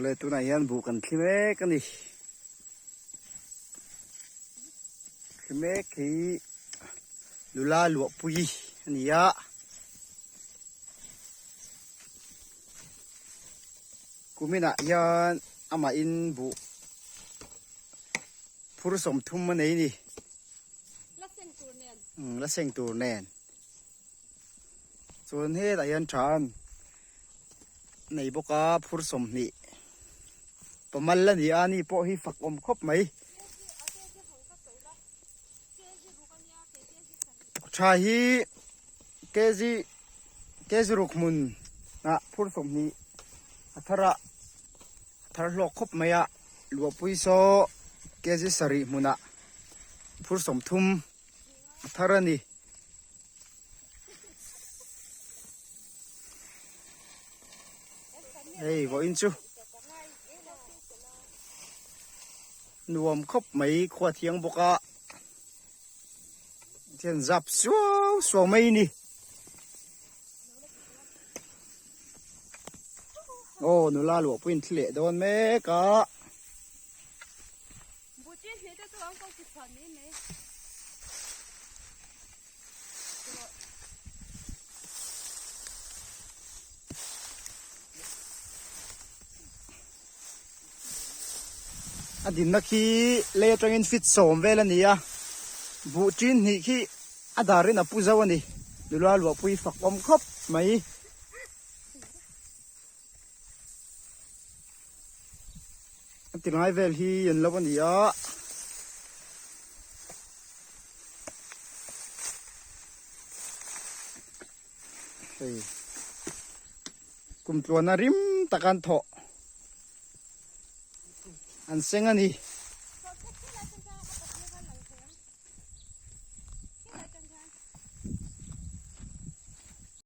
Awle tunah hian buh kan thli mek a ni. Thli mek hi nula luahpui a ni a. Kuminah hian amahin buh phur 30 a nei a ni. La seng tur nen. Umm la seng tur nen. Chuan hetah hian tha an nei bawk a phur 20 pamal a ni a ni pawh hi fak awm khawp mai. Tha hi kg kg ruk hmun ah phur 20 a thar a a thar hlawk khawp mai a luahpui saw kg sarih hmunah phur 30 a thar a ni. Hei vawiin chu nuam khawp mai khua thiang bawk a thian zap suau suau mai a ni aw nula luah pawhin thli leh dawn mek a. A dinna khi lei atangin feet 10 vel a ni a, buh tin hnih khi a darin a pu zo a ni, nula luahpui fak awm khawp mai. A ti ngai vel hi an lo a ni a. Hei kum tluana rim tak an thawh an seng a ni.